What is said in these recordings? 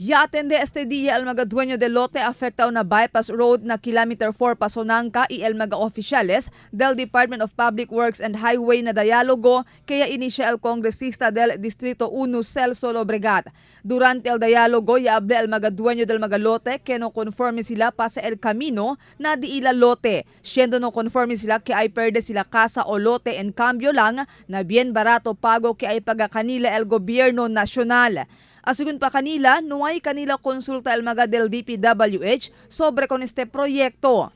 Ya atende este día el mga dueño del lote afectado na bypass road na kilometer 4 Pasonanca y el mga oficiales del Department of Public Works and Highway na diálogo kaya inicia el kongresista del Distrito 1 Celso Lobregat. Durante el diálogo ya hable el mga dueño del mga lote que no conforme sila pasa el camino na di ila lote. Siendo no conforme sila que ay perde sila casa o lote en cambio lang na bien barato pago que ay paga kanila el gobierno nacional. Asigun pa kanila, no hay kanila konsulta el mga del DPWH sobre con este proyecto.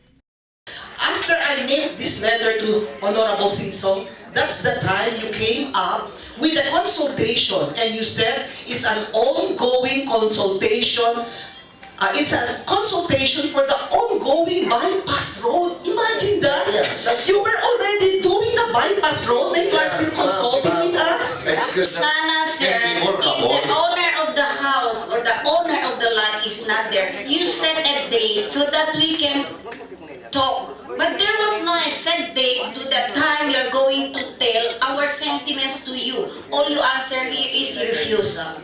After I made this letter to Honorable Singson, that's the time you came up with a consultation and you said it's an ongoing consultation. It's a consultation for the ongoing bypass road. Imagine that. Yeah, that's- You were already doing the bypass road and you are still consulting with us. Excuse me. Sana, sir, Can be if workable. the owner of the house or the owner of the land is not there, you set a date so that we can talk. But there was no set date to the time you're going to tell our sentiments to you. All you answer here is refusal.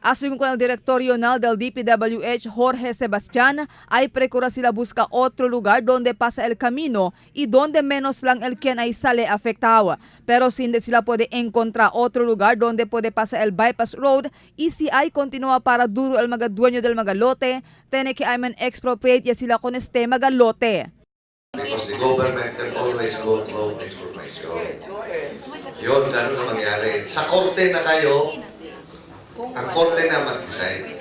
Asigún con el director regional del DPWH, Jorge Sebastián, ay precura sila busca otro lugar donde pasa el camino y donde menos lang el quien ay sale afectado. Pero si hindi sila puede encontrar otro lugar donde puede pasar el bypass road y si ay continúa para duro el mga dueño del mga lote, tiene que ay man expropriate ya sila con este mga lote. Because the government can always go through expropriation. Yun, ganun ang mangyari. Sa korte na kayo, ang korte na mag-decide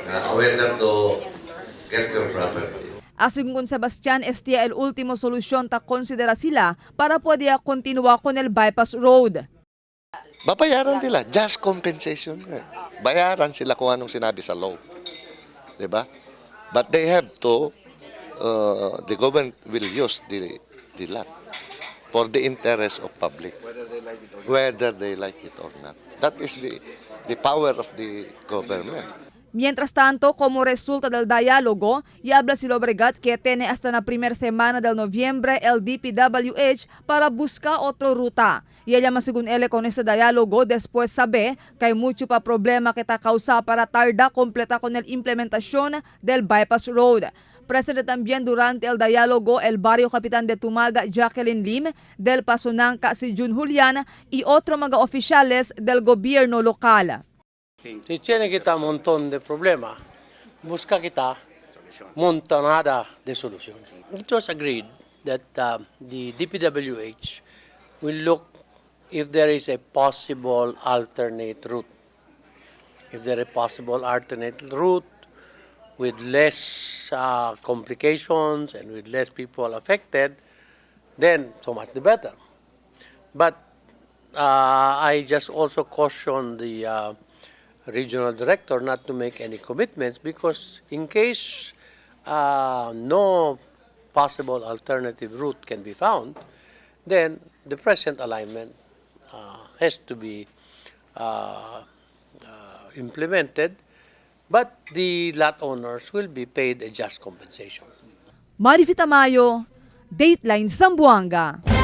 na whether to get your property. Asigún con Sebastián, este el último solusyon ta considera sila para puede continua con el bypass road. Babayaran nila. Just compensation nga. Bayaran sila kung anong sinabi sa law. 'Di ba? But they have to, the government will use the lot for the interest of public. Whether they like it or not. That is the power of the government. Mientras tanto, como resulta del diálogo, y habla si Lobregat que tiene hasta la primera semana del noviembre el DPWH para buscar otra ruta. Y ella más según él con este diálogo, después sabe que hay mucho pa problema que ta causa para tarda completa con la implementación del bypass road. Presente también durante el diálogo el barrio capitán de Tumaga Jacqueline Lim, del Pasonanca si Jun Julian y otro mga oficiales del gobierno local. Si tiene kita montón de problema, busca kita montonada de solución. It was agreed that the DPWH will look if there is a possible alternate route. If there is a possible alternate route with less complications and with less people affected, then so much the better. But I just also caution the regional director not to make any commitments because in case no possible alternative route can be found, then the present alignment has to be implemented, but the lot owners will be paid a just compensation. Marifi Tamayo, Dateline Zamboanga.